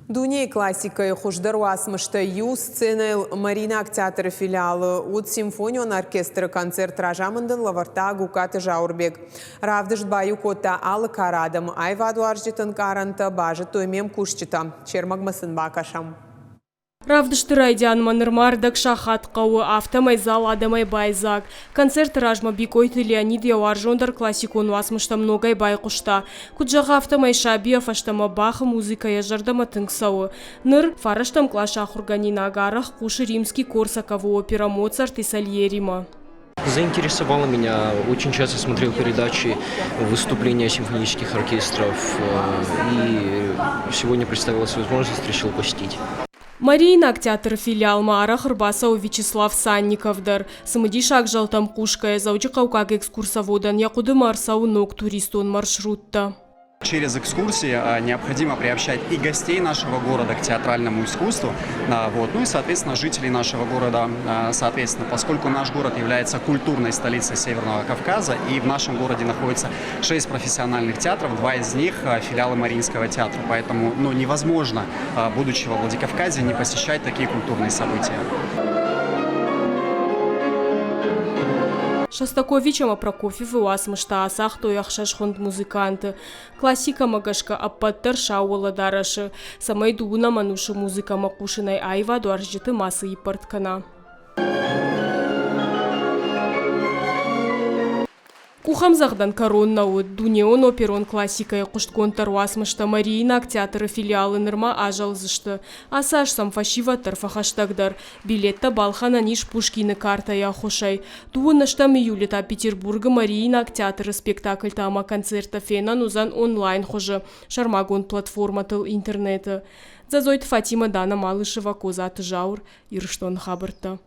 Дунейы классикӕйы хуыздӕр уацмыстӕй иу сценӕйыл Мариинаг театры филиалы уыд симфонион оркестры концерт, разамынд ын лӕвӕрдта Гугкаты Зауырбег. Равдыст баиу кодта алы кары адӕмы аивадуарзджыты ӕнкъарӕнтӕ, базыдтой ме мкусджытӕ. Се рмӕгмӕ сын бакӕсӕм. Равдысты райдианмӕ нырма ӕрдӕг сахат хъӕуы, афтӕмӕй зал адӕмӕй байдзаг. Концерты размӕ Бикъойты Леонид йӕ уарзондӕр классикон уацмыстӕм ногӕй байхъуыста. Куыд зӕгъы, афтӕмӕй сабийӕ фӕстӕмӕ бӕхы музыкӕ йӕ зӕрдӕмӕ тынг цӕуы. Ныр, фарӕстӕм къласы ахуыргӕнинаг арӕх хъусы Римский-Корсаковы оперӕ Моцарт и Сальери-мӕ. Заинтересовало меня. Очень часто смотрел передачи, выступления симфонических оркестров. И сегодня представилась возможность, решил посетить. Мариинаг театры филиалмӕ арӕх ӕрбацӕуы Вячеслав Санников дӕр. Цымыдисаг зӕлтӕм хъусгӕйӕ дзӕуджыхъӕуккаг экскурсоводӕн йӕ хъуыдымӕ ӕрцӕуы ног туристон маршруттӕ. Через экскурсии необходимо приобщать и гостей нашего города к театральному искусству, вот, ну и, соответственно, жителей нашего города, соответственно, поскольку наш город является культурной столицей Северного Кавказа, и в нашем городе находится шесть профессиональных театров, два из них филиалы Мариинского театра, поэтому ну, невозможно, будучи во Владикавказе, не посещать такие культурные события. Шостакович ӕмӕ Прокофьевы уацмыстӕ ацагътой ӕхсӕз хуынд музыканты. Классикӕмӕ гӕсгӕ ӕппӕт дӕр сау уӕлӕдарӕсы, цӕмӕй дыууынӕм ӕнусы музыкӕмӕ хъусынӕй аивадуарзджыты мацы иппӕрд кӕна. Къухӕмдзӕгъдӕн кӕрон нӕ уыд, дунеон оперон классикӕйы хъуыстгонддӕр уацмыстӕ Мариинаг театры филиалы нырма азӕлдзысты. Ацы аз сӕм фӕсивӕд дӕр фӕхӕстӕгдӕр. Билеттӕ балхӕнӕн ис Пушкины картӕйы ӕххуысӕй. Дыууын ӕстӕм июлы та Петербургы Мариинаг театры спектакльтӕ ӕмӕ концерттӕ фенӕн уыдзӕн онлайн хуызы, сӕрмагонд платформӕтыл интернеты. Дзӕдзойты Фатимӕ, Дана Малышева, Козаты Зауыр, Ирыстоны хабӕрттӕ.